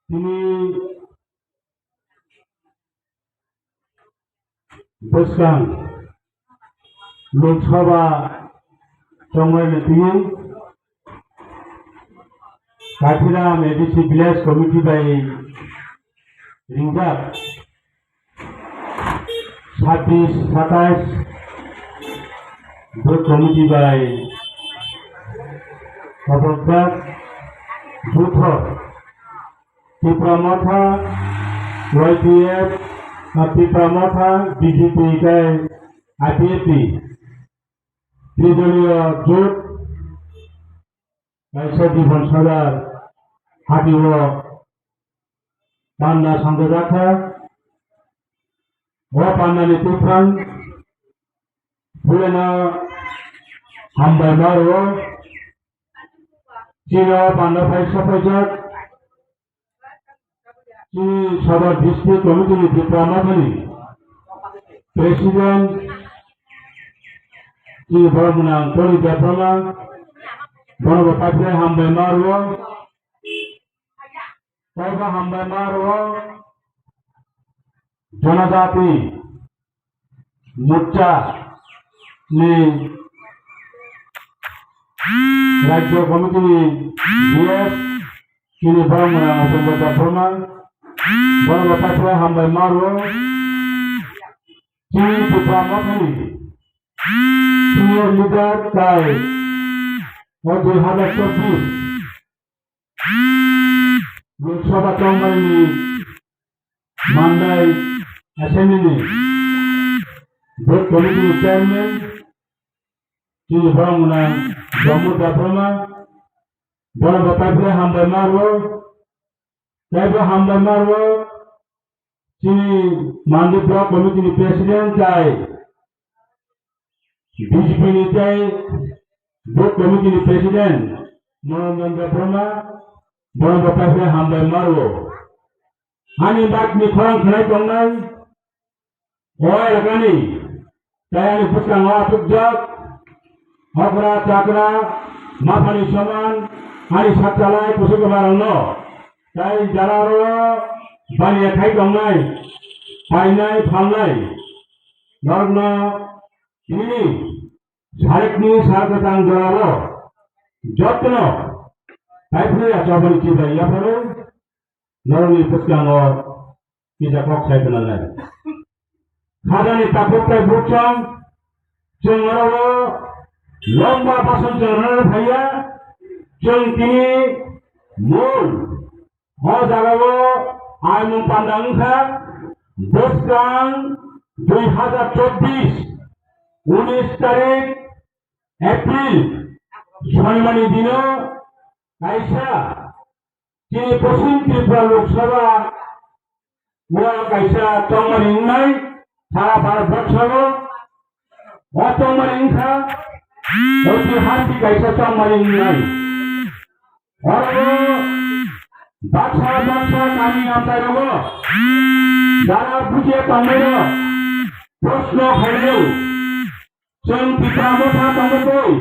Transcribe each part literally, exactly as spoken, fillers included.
Tini bwskang Lok Sabha chongmani twi Kathiram A D C Village Committee bai ringjak sabbish, satais Booth Committee bai khobokjak booth o Tipra Motha, Y P F, ah, Tipra Motha, B J P tei I P F T ni tridoliyo jot kaisa Dibon Sadar hati o panda sangjak kha. O pandani twiphang Fuleno hambai ma rwo. Chini o panda phai sopaijak chini Sadar District Committee ni Tipra Mothani President chini borok gwnang Tony Debbarma, bono bo paithai hambai ma rwo. Taibo hambai ma rwo. Janajati Morcha ni Rajya Committee ni G S chini borok gwnang Upendra Debbarma, bono bo paithai hambai ma rwo. Chini Tipra Mothani senior leader tai o dui hazar chobbish Lok Sabha chongmani mandai assembly ni Booth Committee ni chairman chini borok gwnang Jammu Debbarma, bono bo paithai hambai ma rwo. Taibo hambai ma rwo chini Mandi Block Committee ni President tai B J P ni tei Booth Committee ni President Monoranjan Debbarma, bono bo paithai hambai ma rwo. Ani bakni khorang khnai tongnai o elakani tei ani bwskango achukjak hokra chakra maphani soman ani sakchalai kuchuk rwmarokno tei jara oro baniya khai tongnai painai phalnai norokno nini Sarikni sa kwchang jorao jotono paithai achobani chibai yapharo norokni bwskango kisa kok sai khwnanai. Khajani takhuk tai buchong chwng oro lomba bason chwng rwna phaiya, chwng tini mul O jagao aimung panda wngkha bwskang dui hazar chobbish, unis tarik April, Sonimani dino kaisa chini Poschim Tripura Lok Sabha o kaisa chongmani wngnai sara Bharat borsogo. O chongmani wngkha oitihasik kaisa chongmani wngnai. Oro baksa baksa kami amchai rogo jara bujiya tongmani rok proshno khailai. Chwng Tipra Motha tongmani tei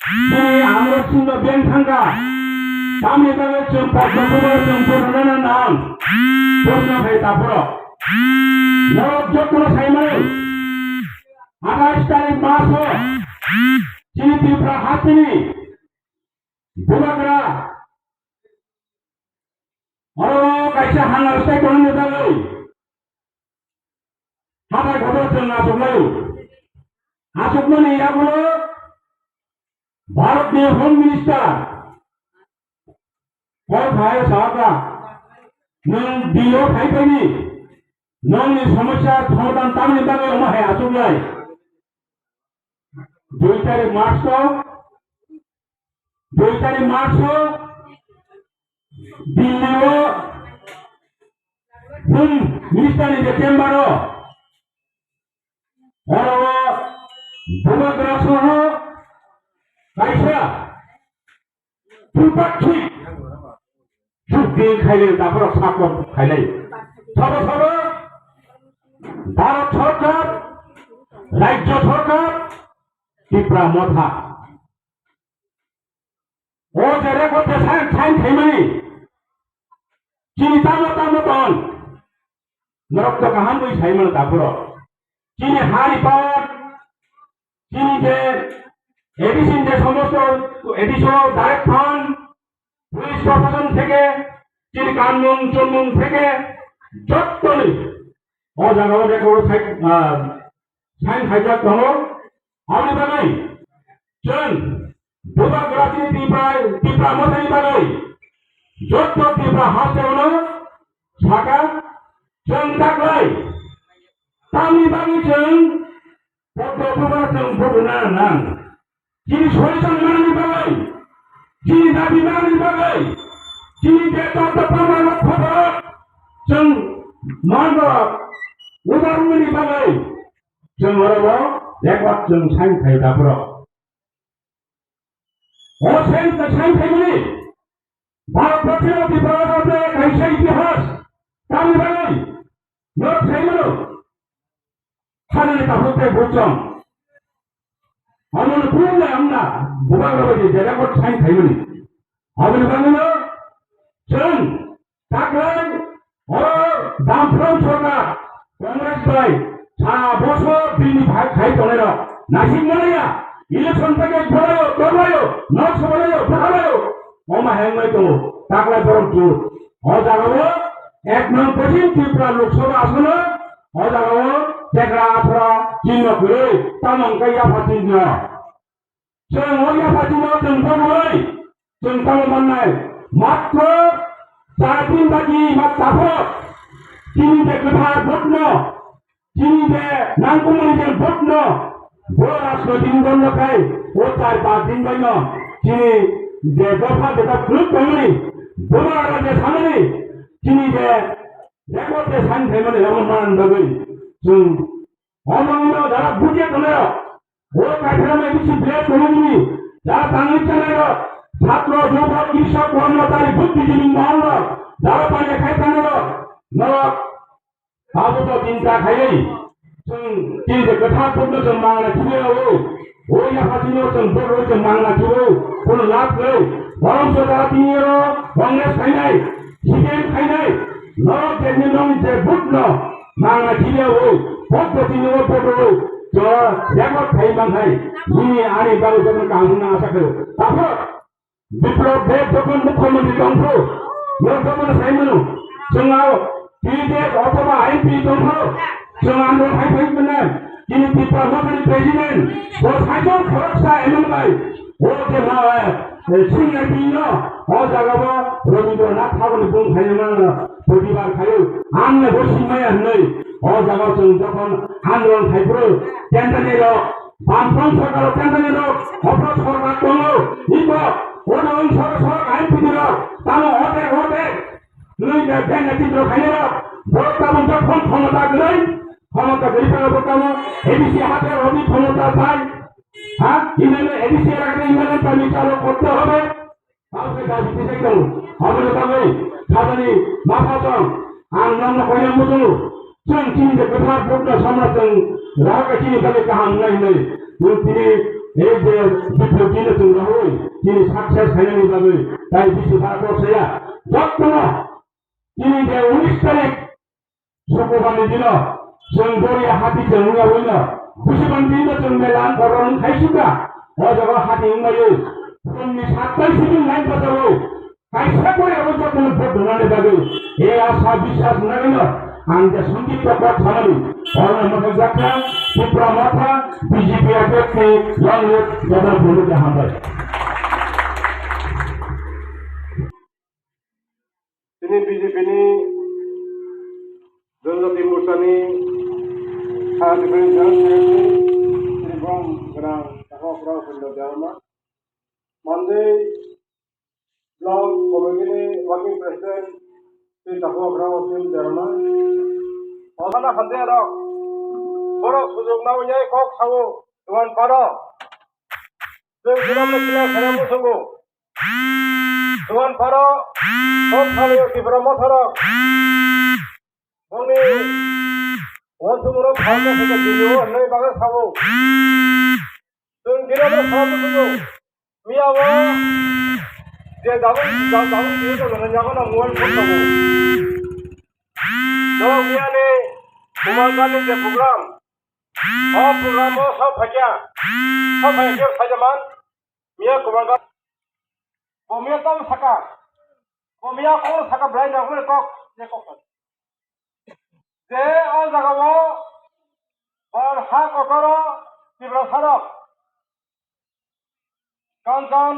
chini amrok singno beng thangkha. Tamni bagwi chwng Padma Bhubano chwng phunukna nang proshno khai taphoro. Norok jotono saimano athais tarik March o chini Tripura hasteni Bubagra oro kaisa hangna rwsai tongnani bagwi hathai kotor chwng achuk laio. Achukmani yagulo Bharatni Home Minister kok hai sahaka nwng dino phai phaini nwngni somosya somadhan tamni bagwi omo hai achuk lai. Dui tarik March o Dui tarik March o Delhi o Home Minister ni je chamber o oro o Bubagra soho kaisa dwipakkhik chukti khailai, taphoro sakon khailai. Sabo sabo Bharat Sarkar, Rajya Sarkar, Tipra Motha. O je record je sign, sign khaimani. Chini tamo tamo ton. Norok to kaham bai sai mano taphuro. Chini hari pawat, chini je A D C ni je somosto A D C o direct thang, police proshashon theke, chini kanmung chomung theke, jottoni o jaga o record sai, ah, sign khaijak tongo. Aboni bagwi chwng Bubagra chini Tipra, Tipra Mothani bagwi jotto Tipra hasteo no saka chwng taklai. Tamni bagwi chwng Poddo Bubagra chwng vote rwna nang. Chini solution manani bagwi, chini dabi manani bagwi, chini je jotto problem rok khobor rok chwng manrok udarmani bagwi chwng oro bo record chwng sign khai dapro. O sign, sign khaimani Bharat Bharsha Tipra Rajya kaisa itihas tamni bagwi norok sai mano. Khanani takhuk tei buchong. Omono buchong lai wngna bubagra bai je record sign khaimani. Aboni bagwino chwng taklai oro Bamfront sorkar Congress bai sa bosor bini phai khai tongnai rok naisik manaya election package bolayo, torlayo, nok sobalayo, bukhalayo. Oma hengmai tongo taklai borok jut. O jagao ek nong Poschim Tripura Lok Sabha asono o jagao chekra aphra chinno kwrwi tamo wngkha yapha chinno. Chwng o yapha chinno chwng bogwi chwng tamo mannai matro char din bagi ma taphok chini je kwthar botno chini je nangkukmani je vote no, bo rajnoitik dol no khai, o char panch din bai no chini je dopha dopha kwrwk tongmani, bo rajya samani, chini je record je sign khaimani, abo manani bagwi chwng omo wngno jara bujia tongnai rok, o kaitham A D C village committee ni jara tangwi chanai rok, chhatro, jubok, krishok, kormotari, buddhijibini mohol rok, jara panya khai tanai rok, norok Abo to chinta khaiwi chwng chini je kwthar vote no chwng mangna khibiao. O yapha chini o chwng vote rwi chwng mangna khibo. Kono lab kwrwi. Borok jora tini oro Congress khainai, C P M khainai. Norok je nini nong je vote no mangna khibiao. Vote bo chini o vote rwi chwng record khai mankhai. Nini ani bagwi jotono kaham wngna asa khaio. Taphok Biplab Deb jokhon mukhyamantri tongphu, jokhon saimano, chwng ao T D F othoba I M P tongphu, chwng andro hai phai mwnai, chini Tipra Mothani president, bo saichung khoroksa M L A, o je ma, eh, senior bini no, o jaga bo Rabindranath Thakurni bung khainai mano, podibar khaio, ang no bo simaya hwnwi, o jaga chwng jokhon andro hai phuru, tendani rok, Bamfront sorkar o tendani rok, hopro sorkar tongo, iko, ono wng sorkar, sorkar I M P rok, tamo hotel, hotel, nui da beng ati rok khainai rok, borok tamo jokhon khomota gwnai, khomota gwnai phano borok tamo A D C hate rokni khomota sai, ha, imane A D C rok, imane tamo chalo korte hobe, Kaukhe dabi tisai tongo. Aboni bagwi sajani mapha tong. Ang nokno koina muchungo. Chwng chini je kwthar bukno samna chwng rahaka chini bagwi kaham wngnai hwnwi. Nwng tini ei je biplop dino chwng rohoi chini success khainani bagwi tai bisi barakrok saya. Jottono chini je unis tarik Sukubani dino chwng Boria hati chwng wngya wngya. Busiban dino chwng mela ang koron khai suka. O jaga hati wngmai. Phungni sattai simi nai bajao. Kaisa kori abo jotono vote donani bagwi. E asa biswas nagino ang je Sanjit Tokar thanani. Orna mata jakha, Tipra Motha, B J P abhyarthi, long live, Governor Bhumika Hambai. Tini B J P ni Janjati Morcha ni Saha Different General Secretary Shri Brom Gwnang Takhok Rao Phundo Debbarma, Mandwi Block Committee ni Working President Shri Takhok Rao Sim Debbarma, Osana Khantiya rok, borok sujok nawi yai kok sao, Duan Paro, Chwng Duan Paro Kila Khera Musungo. Duan Paro, Kok Salio Tipra Mothorok. Bongni uansukmung rok khaina khe tini o hwnwi bagwi sao. Chwng tini o sao muchungo. Miya o Je dabung, da-, dabung je to na yago na mobile phone tongo. Norok miyani Kumar Gandhi je program, o program o sok phaikya, sok phaikya phaijaman, miya Kumar Gandhi, bo miya tamo saka, bo miya kok saka belai na hwnwi kok, je kok. Je o jagao bor ha kotoro Tiprasarok Kansan.